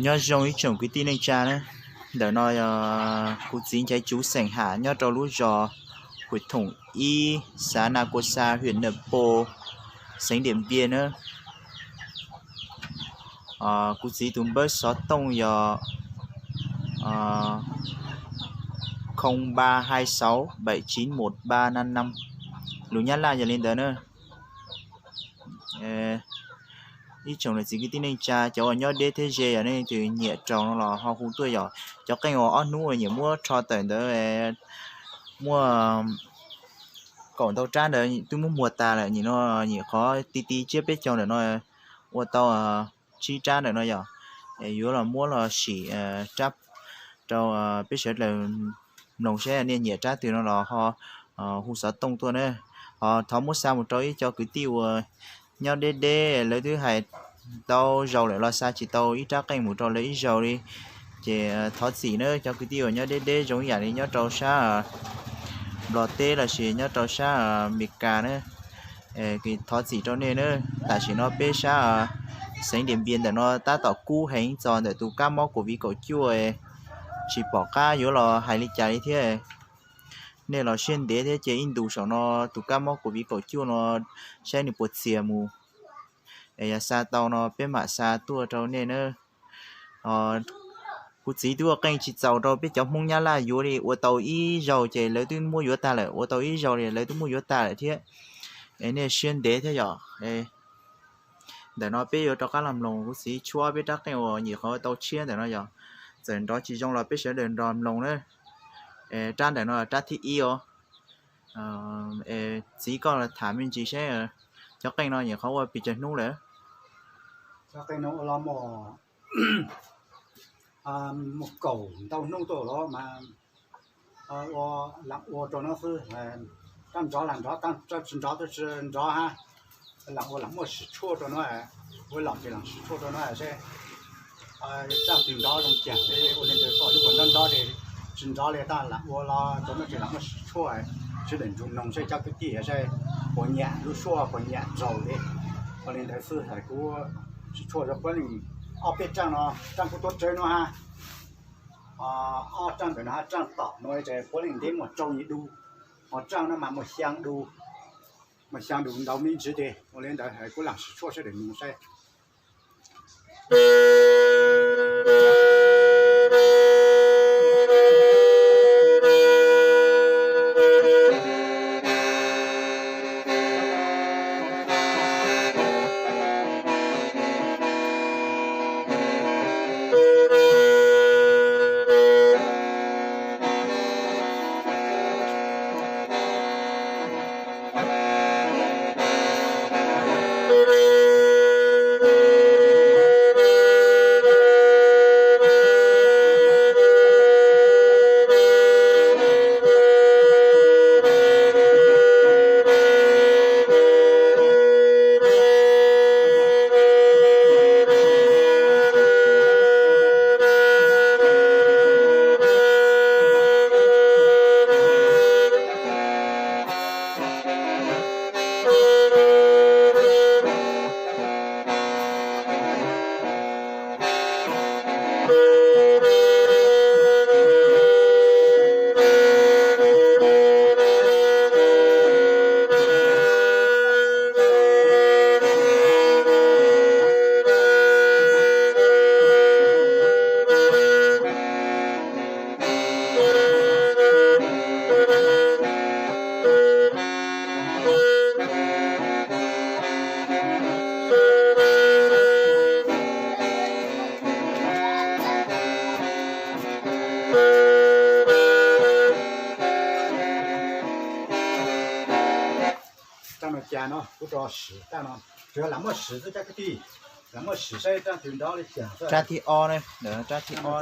Nyob zoo ib tsoom kwv tij neej tsa na, ntawm no yog kuv txiv Nchaiv Tsuv xeem Ham nyob rau lub zos Huj Thoom ib, xav Na Kua Xa, hwm Nam Pos, xeev Diam Npias na. Kuv txiv tus npawb xov tooj yog không ba hai sáu bảy chín một ba năm năm, lus Nyab Laj yog li ntawd na. Ib tsoom niam txiv kwv tij neej tsa, cov uas nyob deb thiab ze, yog nej tus nyiam raus no los ho hu tuaj yom. Cov qeej uas ob hnub uas nyiam muab rho tawm ntawd, muaj kaum ntau rab ntawd twb muab muag tas lawm, nim no nyuam qhuav ti ti tsiab peb caug ntawm no ua tau tsib rab ntawm no yom. Yuav los muab los sim rab rau peb sawv daws mloog saib nej nyiam rab twg no los ho hu xov tooj tuaj na. Ho thov muab xa mus rau ib co kwv tij uas nyob deb deb, lawv twb hais tau zaus lawm los xa tsis tau ib rab qeej mus rau lawv ib zaug li. Ces thov txim na cov kwv tij uas nyob deb deb, zoo ib yam li nyob rau sab Nplog teb lossis nyob rau sab Amelikas na. Thov txim rau nej na. Tam sim no peb sab xeev Diam Npias ntawm no tab tom kub heev txog ntawm tus kab mob COVID kaum cuaj, tsis pom qab yuav los hais li cas li thiab. Nej los siab ntev thiab cia ib ntus saum no tus kab mob COVID kaum cuaj no saib nws puas txias mus. Es yog xa tau no peb mam xa tuaj rau nej na. Kuv txiv twb ua qeej tsis txaus rau peb cov Hmoob Nyab Laj yuav li, ua tau ib zaug ces lawv twb muab yuav tag lawm, ua tau ib zaug li lawv twb muab yuav tag lawm thiab. Es nej siab ntev thiab yom. Ntawm no peb yuav rov qab los mloog kuv txiv tshuab peb rab qeej uas nyuam qhuav tau tshiab ntawm no yom. Txawm nrov tsis zoo los peb sawv daws nrog mloog na. Rab ntawm no rab thib ib os. Txiv koj tham me ntsis seb cov qeej no nyuam qhuav ua pes tsawg hnub lawm? Cov qeej no ua los muaj kaum ntau hnub tuaj los mas ua lam ua rau no xwb. Rab nrov lam nrov, rab tsis nrov twb tsis nrov hab. Lam ua lam muaj sim tshuaj rau no, ua lam ces lam sim tshuaj rau no seb rab twg nrov zoo cas, ua li ntawd txoj lub puas nrov nrov ces tsis nrov li, tab lam ua los rau no ces lam muaj sim tshuaj, sawv daws nrog mloog seb cov kwv tij seb puas nyiam lub suab puas nyiam zaus li. Ua li ntawd xwb hais kuv sim tshuaj rau puav leej ob peb rab no, rab kuv tuav rawv no hab. Ob rab ntawm no hab, rab tom no ces puav leej ntev muaj rau yim du, ho rab no mas muaj xyaa du, muaj xyaa du ntau me ntsis tes. Ua li ntawd kuv lam sim tshuaj sawv daws mloog saib. Rab no cas no kuv rov sim rab no, tsuas yog lam muab sim xwb cov kwv tij, lam muab sim saib rab twg nrov li cas xwb. Rab thib ob ne, rab thib ob.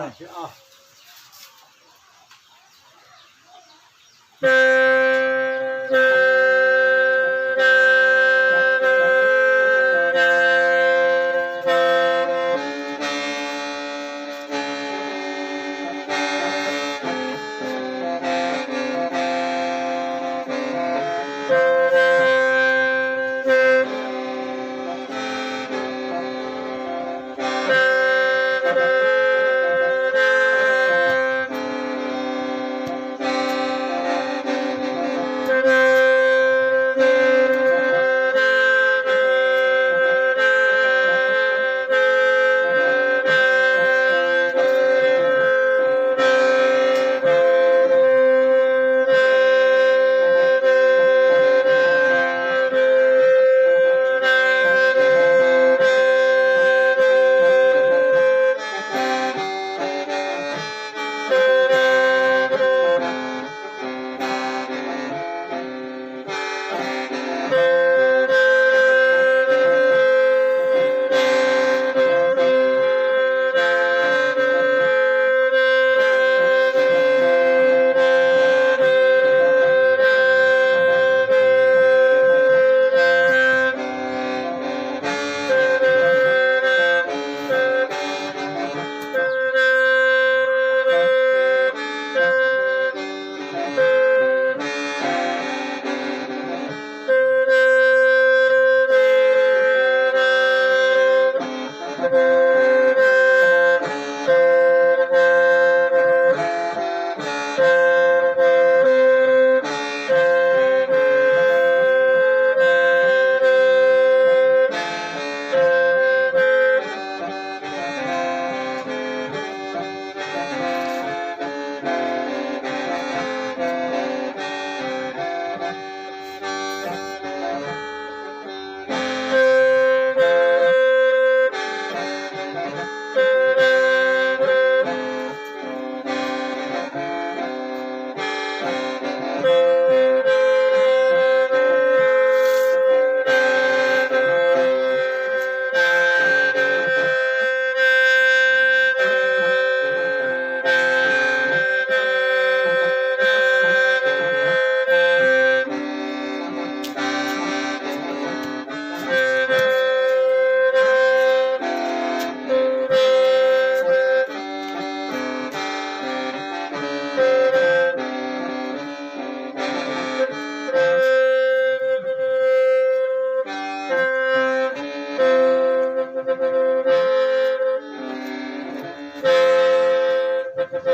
Tsab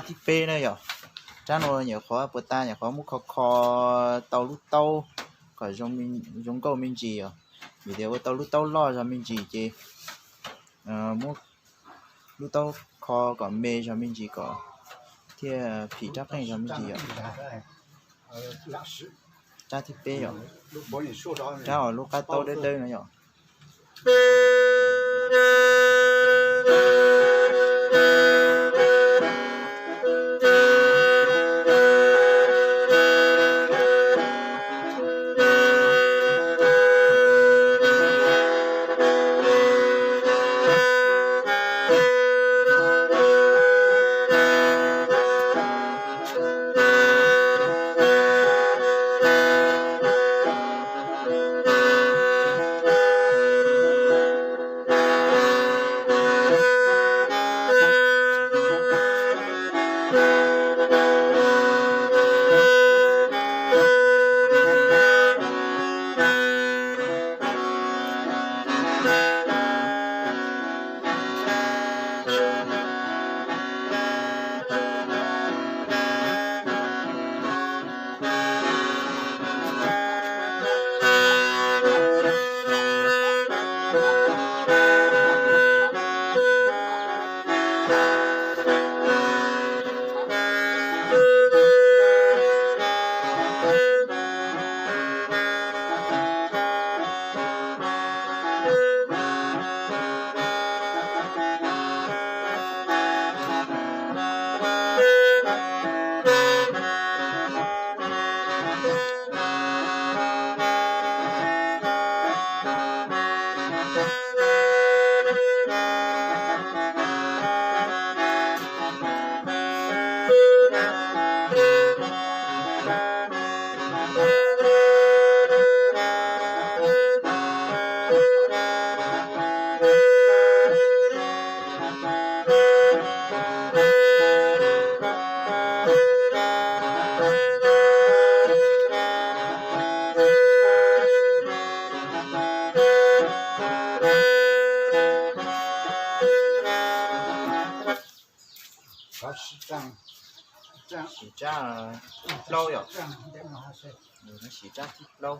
thib peb na yom. Tsab no nyuam qhuav puas tas, nyuam qhuav muab kho kho tau lub taub kom zoo nkauj me ntsis yom. Vim tias ua tau lub taub loj zog me ntsis ces muab lub taub kho kom me zog me ntsis kom thiaj phim rab qeej zog me ntsis yom. Tsab thib peb yom. Tsab uas lub qab taub dawb dawb no yom. Siv tsab plaub yom. Siv tsab thib plaub.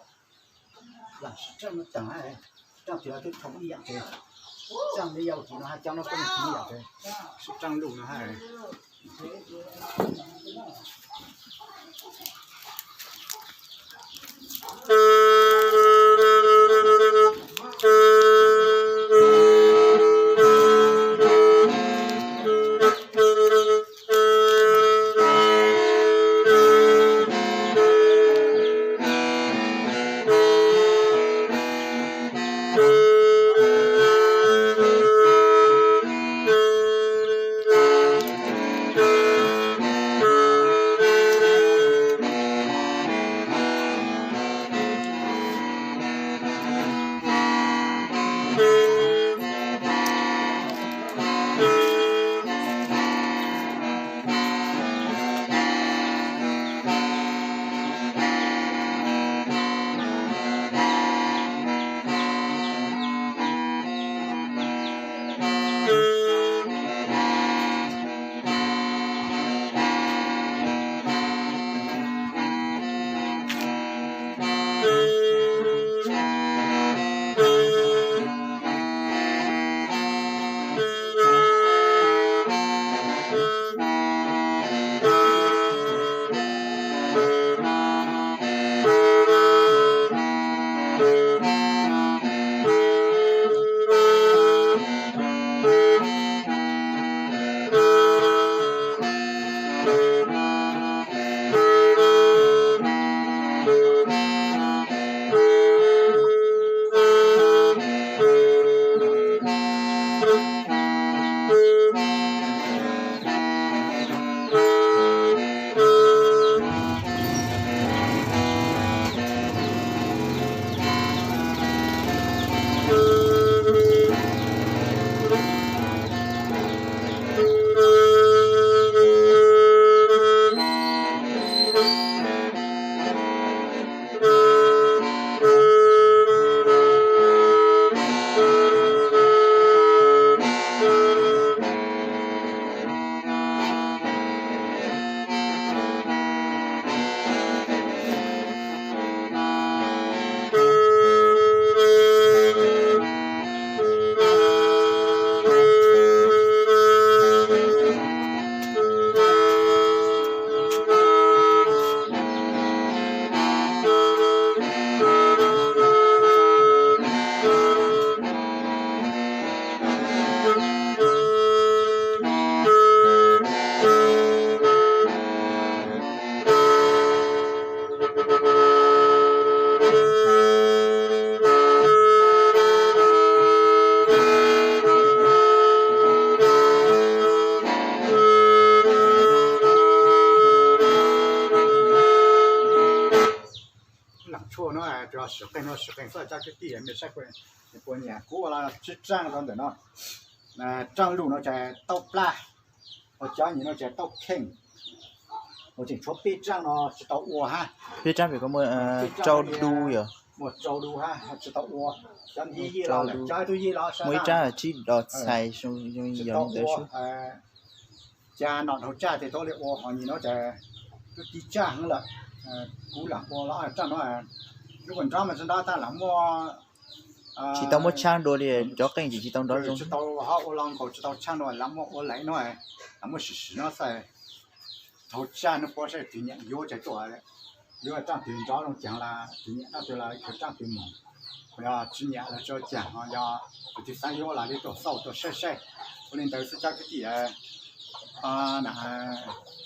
Lam tshuaj no, sim qeej no sim qeej xwb cov kwv tij, mej saib puas nyiam. Kuv ua los tsib raaj rau ntawm no. Raaj lug no ces tauj plab, ua cov nyim no ces tauj kheej. Ua tseem tshuav peb raaj no tsis tau ua hab. Peb raaj pem ko muaj rau du yom? Muaj rau du hab tsis tau ua. Cov ntawd yij los lawm, cov tub yij los muaj ib raaj tsib dos txhais zoo yog ntawd. Ca nom dhau tsaj ces tau li ua, ho nyim no ces twb tiv tsaj heev lawm. Kuv lam ua los raaj no, lub kua nrov mas tsis nrov tab lam muaj, tsis tau muaj tshaaj dua li, cov qeej ces tsis tau nrov zoo, tsis tau ho ua los nkaus tsis tau tshaaj dua, lam muaj ua laim no, lam muaj sim sim no xwb. Dhau tsaj no puab saib twg nyiam yuav ces tuaj, yuav raaj twg nrov zoo caag los twg nyiam raaj twg los khaws raaj twg moog. Yog tsis nyiam los tso caag, yog twg xaav yuav los li tuaj xauj tuaj saib saib. Ua li ntawd xwb cov kwv tij,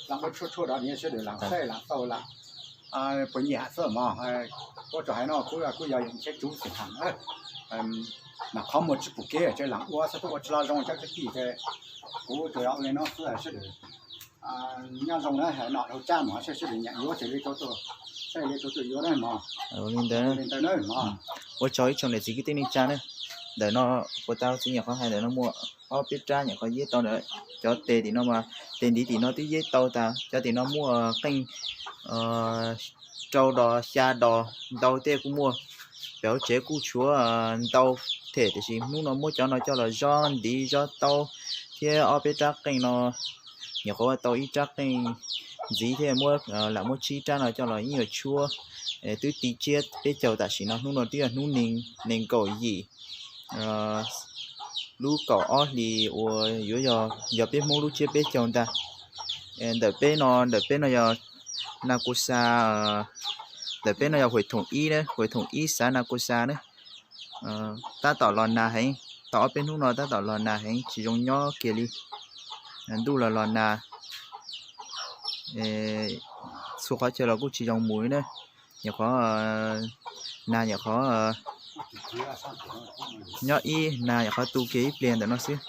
lam ua tshuaj tshuaj rau nej sawv daws lam saib lam xauj lam puas nyiam xwb mog. Kuv tsuas hais no kuv kuj yog yawm tsheb tsuv xeem Haam, mas qhov muag tsis pum kev ces lam ua xwb, tuaj ua tsis lug zoo cov kwv tij ces kuv tsuas yog ua li no xwb sawv daws nyob zoo na, nom dhau tsaj mog, saib sawv daws nyiam yuav ces li rau tuaj, saib li rau tuaj yuav na mog. Li ntawd, ua tsaug ib tsoom niam txiv kwv tij neej tsa na. Ntawm no puas tau txiv nyuam qhuav hais ntawm no muaj ob peb rab nyuam qhuav yeb tau ntawd, cov tes tim no mas tes ntiv tim no twb yeb tau tas, cov tim no muaj qeej rau dos xya dos ntau tej kuj muaj. Pem hauv tsev kuj tshuav ntau them, tiam sis hnub no muab cov no coj los zob ntiv zob taub thiab ob peb rab qeej no, nyuam qhuav ua tau ib rab qeej ntxiv thiab muab, lam muab tsib rab no coj los ib nyuag tshuab, twb ti tsiab peb caug tam sim no, hnub no twb yog hnub nees nkaum yim lub kaum ob hlis uas yuav yog peb Hmoob lub tsiab peb caug ntag. Ntawm peb no, ntawm peb no yog na kuv xa, ntawm peb no yog huam thoom ib, huam thoom ib xav na kuv xa na. Tab tom los nag heev, tau ob peb hnub no tab tom los nag heev tsis zoo nyob kiag li. Ntuj los los nag, txhua qhov chaw los kuj tsis zoo mus li na. Nyuam qhuav nag, nyuam qhuav nyob ib nag, nyuam qhuav tu kiag ib pliag ntawm no xwb.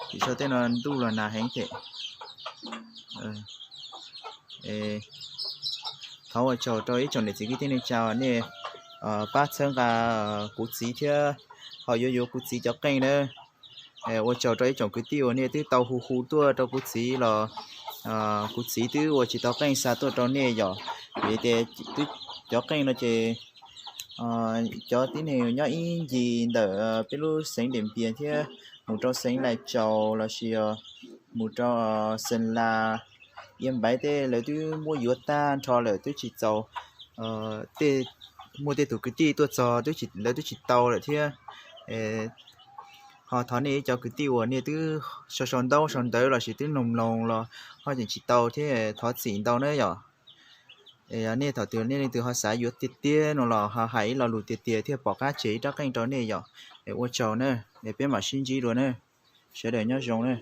Tim sau tej no ntuj los nag heev thiab. Thov ua tsaug rau ib tsoom niam txiv kwv tij neej tsa nej pab txhawb nqa kuv txiv thiab ho yuav yuav kuv txiv cov qeej na. Ua tsaug rau ib tsoom kwv tij uas nej twb tau hu hu tuaj rau kuv txiv los, kuv txiv twb ua tsis tau qeej xa tuaj rau nej yom. Vim tias cov qeej no ces cov tib neeg nyob ib ncig ntawm peb lub xeev Diam Npias thiab mus rau xeev Lais Tsaus lossis mus rau Xeem Las, Iab Npaiv tej lawv twb muab yuav tag nrho lawm, twb tsis txaus, tej, muaj tej tus kwv tij tuaj txog lawv twb tsis tau lawm thiab. Ho thov nej ib cov kwv tij uas nej twb sau sau ntaub sau ntawv lossis twb mloog mloog los ho tseem tsis tau thiab, thov txim ntau na yom. Nej thaum twg nej leej twg ho xav yuav tiag tiag no los ho hais ib lo lus tiag tiag thiaj pom qab tseg ib rab qeej rau nej yom. Ua tsaug na, peb mam sib ntsib dua na. Sawv daws nyob zoo na.